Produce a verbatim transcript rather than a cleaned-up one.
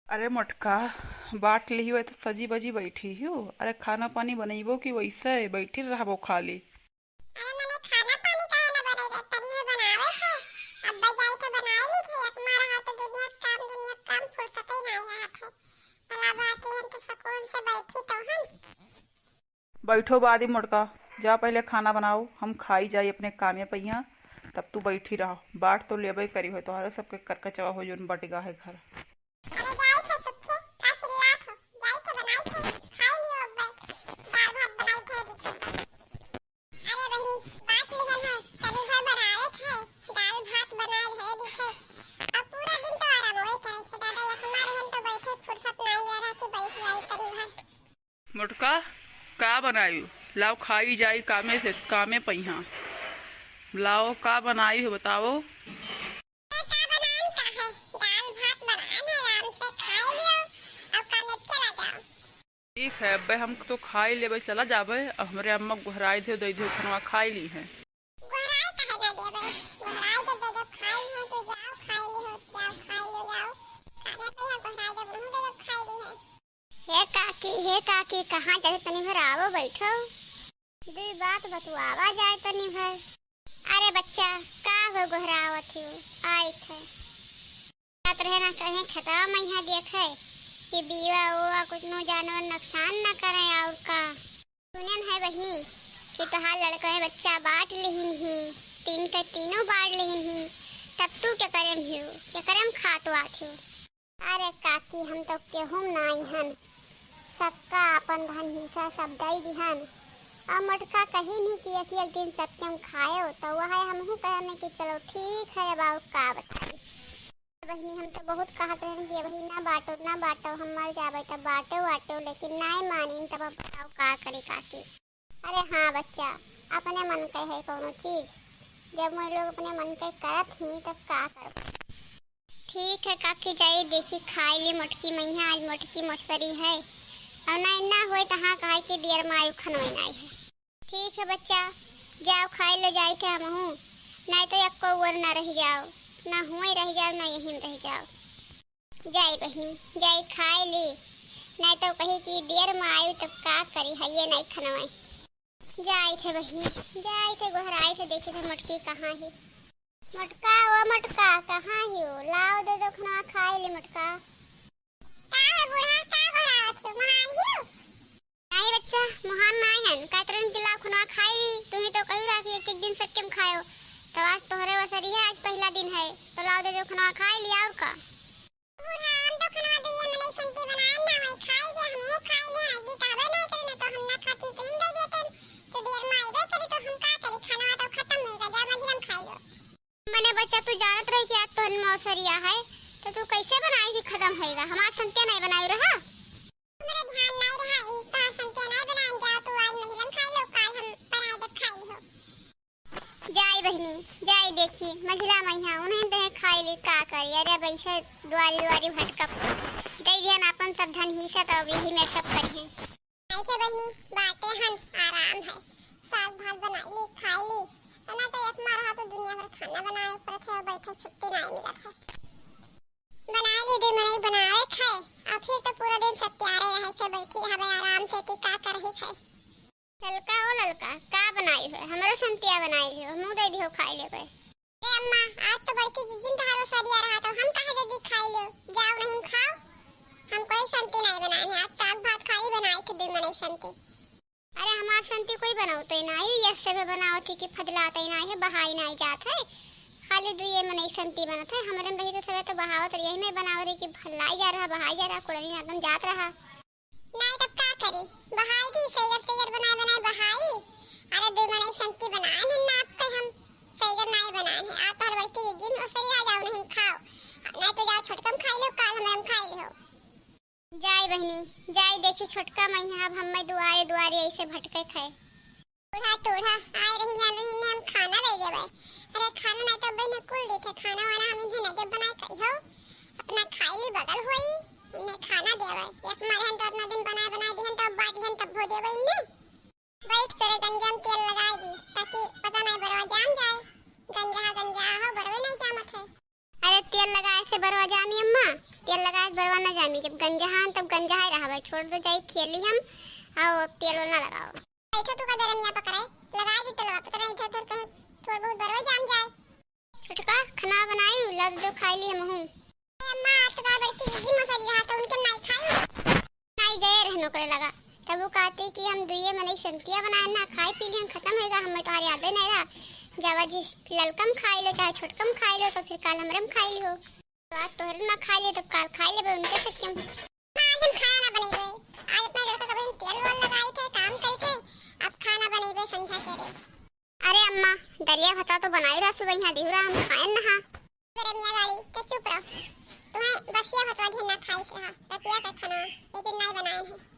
अरे मोटका, बाट लिही हुए तो सजी बजी बैठी हियो। अरे खाना पानी बनइबो कि वैसे बैठी रहबो खाली? अरे मने खाना पानी काहे ना बनइबे, तनी हो बनावे के। अब जाई के बनाई ली थे, एक मारा हाथ दुनिया के काम, दुनिया के काम फुर्सत ही नहीं रहत है। भला बाट लिहन तो सुकून से बैठी तो हम। बैठो बादी मोटका, जा पहिले खाना बनाओ, हम खाई जाई अपने कामे पइहाँ, तब तू बैठी रहो। बाट तो लेबे करी हो, तोहरे सबके करकचवा हो जौन बटगा है घर। अरे जाई थे सुखे, का चिल्लात हो? जाई थे बनाई थे, खाई लियो अब। दाल भात बनाई थे, दिखत बा। अरे बहिनी, बाट लिहन है, तनी भर बनावे थे, दाल भात बनाए है दिखे। अब पूरा दिन तो आराम वही करे थे दादा, ये हमारे हम तो बैठे फुर्सत नहीं मिल रहा कि बैठ जाए तनी भर। मोटका, का बनायु? लाओ खाई जाई कामे से, कामे पइहाँ। लाओ का बनायु है बताओ। ए, का बनाएन का है? दाल भात बनाएन है, आराम से खाई लियो, अब कामे चला जाओ। ठीक है, अब्बे हम तो खाई लेबे, चला जाबे, अब हमरे अम्मा गोहराई दे, दे दे खनवा खाई ली है। गोहराई काहे ना देबे? गोहराई दे दे, जब खाई है तो जाओ खाई ली हो, जाओ खाई लो, जाओ। कामे पइहाँ गोहराई दे, उन्हों दे दे खाई ली है। हे काकी, हे काकी, कहाँ जाते, तनी भर आवो, बैठो। दुई बात बतुआवा जाए तनी भर। अरे बच्चा, का हो गोहरावत हो? आइत है। जात रहे ना कहीं खेतवा मइहाँ देखे कि बीवा उवा कुछ नो जानवर नुकसान ना करे और का। सुनेन है बहिनी कि तोहार लड़का है बच्चा बाट लिहिन ही, तीन के तीनों बाट लिहिन ही, तब तू के करे में हियो, के करे में खात वात हो? अरे काकी, हम तो केहू नाई हन, सबका आपन धन हिस्सा सब दई दिहन। अब मोटका कही नहीं कि एक, एक दिन सबके हम खायो, तो वह हमहू कहने कि चलो ठीक है, अब आओ का बताई। बहिनी, हम तो बहुत कहत रहन कि अबही ना बाटो, ना बाटो, हम मर जाबे तब बाटो वाटो, लेकिन नाई मानिन, तब अब बताओ का करी काकी। अरे हाँ बच्चा, अपने मन के है कौनो चीज, जब मोए लोग अपने मन के करत ही तब का करब। ठीक है काकी, जाई देखी खाई ली मोटकी मइहाँ, आज मोटकी मोसरी है, और ना इन्ना होए तो हाँ कहे कि दियर मायू खनवे नाई है। ठीक है बच्चा, जाओ खाई लो जाई के हमहू, नाई तो एक्को ओर ना रह जाओ, ना हुए रह जाओ ना यहीं रह जाओ। जाई बहिनी, जाई खाए ली, नाई तो कही कि देर में आयु तब का करी, हइये नाई खनवाई। जाई थे बहिनी, जाई थे गोहराई थे, देखी थे मोटकी कहाँ ही। मोटका, ओ मोटका, कहाँ ही हो? लाओ दे दो खनवा खाए ली मोटका। का हो बूढ़ा, का गोहरावत हो? महान ही हो? नहीं बच्चा, महान नाई हन, कहत रहन कि लाओ खनवा खाए ली, तुम्ही तो कही रहा कि एक एक दिन सबके में खायो, तो आज तोहरे वसरी है, आज पहला दिन है, तो लाओ दे दो खनवा खाए ली और का। बूढ़ा, हम तो खनवा दुइये मनई संती बनाए ना होई, खाई के हमहू खाई ले, आजी कहबे नहीं करे, ना तो हम ना खाती, तुम दे देते, तो देर में आइबे करे, तो हम का करी, खाना तो खत्म होई बा, जा मझरम खाई लो। मने बच्चा, तू जानत रही कि आज तोहन मौसरिया है, तो तू कैसे बनाई कि खत्म होएगा? हमार संतिया नहीं बनाई रहा। हमरे ध्यान नहीं रहा, ई तोहार संतिया नहीं बनाए, जा तू आज मझरम खाई लो, काल हम बनाए जब खाई हो। जाई बहिनी, जाई देखी, मझिला मइहाँ, उन्हें देहे खाई ली, का करी? अरे, अब ऐसे दुआरी दुआरी भटकब, दे दिहन आपन सब धन हिस्सा, तो अब यही में सब करी हैं। ऐसे बहिनी, बाटे हन, आराम है, साग भात बनाई ली, खाई ली, ना तो एक मार रहा तो दुनिया भर खाना बनाए पड़त है, और बैठे छुट्टी नहीं मिलत है। बनाई ली, दू मनई बनावे खाए, और फिर तो पूरा दिन सत्यारे रहे से बैठी रहबे आराम से कि का करही खाए। ललका, ओ ललका, का बनाई हो? हमरो संतिया बनाई लियो, हमहू दे दियो खाई लेबे। अरे अम्मा, आज तो बड़की जिज्जिन तोहारो सरिया रहा, तो हम काहे दे दी खाई लियो? जाओ नहीं खाओ, हम कोई संती नहीं बनाए हैं, आज साग भात खाली बनाए थे दू मनई संती। अरे हमार संती कोई बनावत ही नहीं, ये सब बनावत ही कि फजलात ही नहीं है, बहाई नहीं जात है। खाली दुइये मनई संती बनत है, हमरे में रही तो सबे तो बहावत रही, यही में बनावत रही कि फजलाई जा रहा, बहाई जा रहा, कुड़नी एकदम जात रहा। नाई तब का करी, बहाई दी, सैगर सैगर बनाए बनाए बहाई। अरे दू मनई संती बनाए न नाप के हम सैगर नाई बनाए हैं। आ तोहर बड़की जिज्जी में ओसरी आ जाओ, नहीं खाओ, नाई तो जाओ छोटकम खाई लो, काल हमरम खाई लो। जाई बहिनी, जाई देखी छोटका मइहाँ, अब हम्मे दुआरे दुआरे ऐसे भटके खाए। बूढ़ा टूढ़ा आए रही, जान रही ने हम खाना दे देबे। अरे खाना नहीं तो बहने कुल देखे, खाना वाना हम इन्हें न दे बनाए कही हो, अपना खाई ली बगल होई, इन्हें खाना देबे। एक मारे हम तो इतना दिन बनाए बनाए दिहन तो बांट दिहन तब हो देबे इन्हें। बैठ तोरे गंजा में तेल लगाए दी, ताकि पता नहीं बरवा जाम जाए। गंजा गंजा हो, बरवे नहीं जामत है। अरे तेल लगाए से बरवा जामी अम्मा, तेल लगाए से बरवा न जामी, जब गंजहान तब गंजहाए रहबे, छोड़ दो, जाई खेली हम, आओ तेल वेल ना लगाओ। बैठो तू का बेरमिया पकड़े, लगाए दी तेलवा, पता नहीं इधर उधर कहीं थोड़ बहुत बरवे जाम जाए। छोटका, खाना बनाई, ला दो, खाई ली हमहू। ए अम्मा, आज तो बड़की जीजी मौसा जी रहा था, उनके नाई खाई। नाई गए रहन ओकरे लगा, तब वो कहते कि हम दुइये मनई संतिया बनाए ना, खाई पी लिहन, खत्म होएगा, हमें तोहार यादे नहीं रहा। जावा जी, ललकम खाई लो, चाहे छोटकम खाई लो, तो फिर काल हमरे में खाई लिहो। तो आज तोहरे में खाई ले, तब काल खाई लेबे उनके से क्यों? आज हम खाना ना बनइबे, आज अपना लड़का कभी तेल वेल लगाई थे, काम करी थे, अब खाना बनइबे संझा के रे। अरे अम्मा, दलिया भात तो बनाई रहा सुबह यहाँ दिहुरा, हम खाएन ना। अरे मियाँ गाड़ी, ते चुप रहो। तुम्हें बसिया भात ढेर ना खाई से हा, रतिया का खाना, लेकिन नहीं बनाए हैं।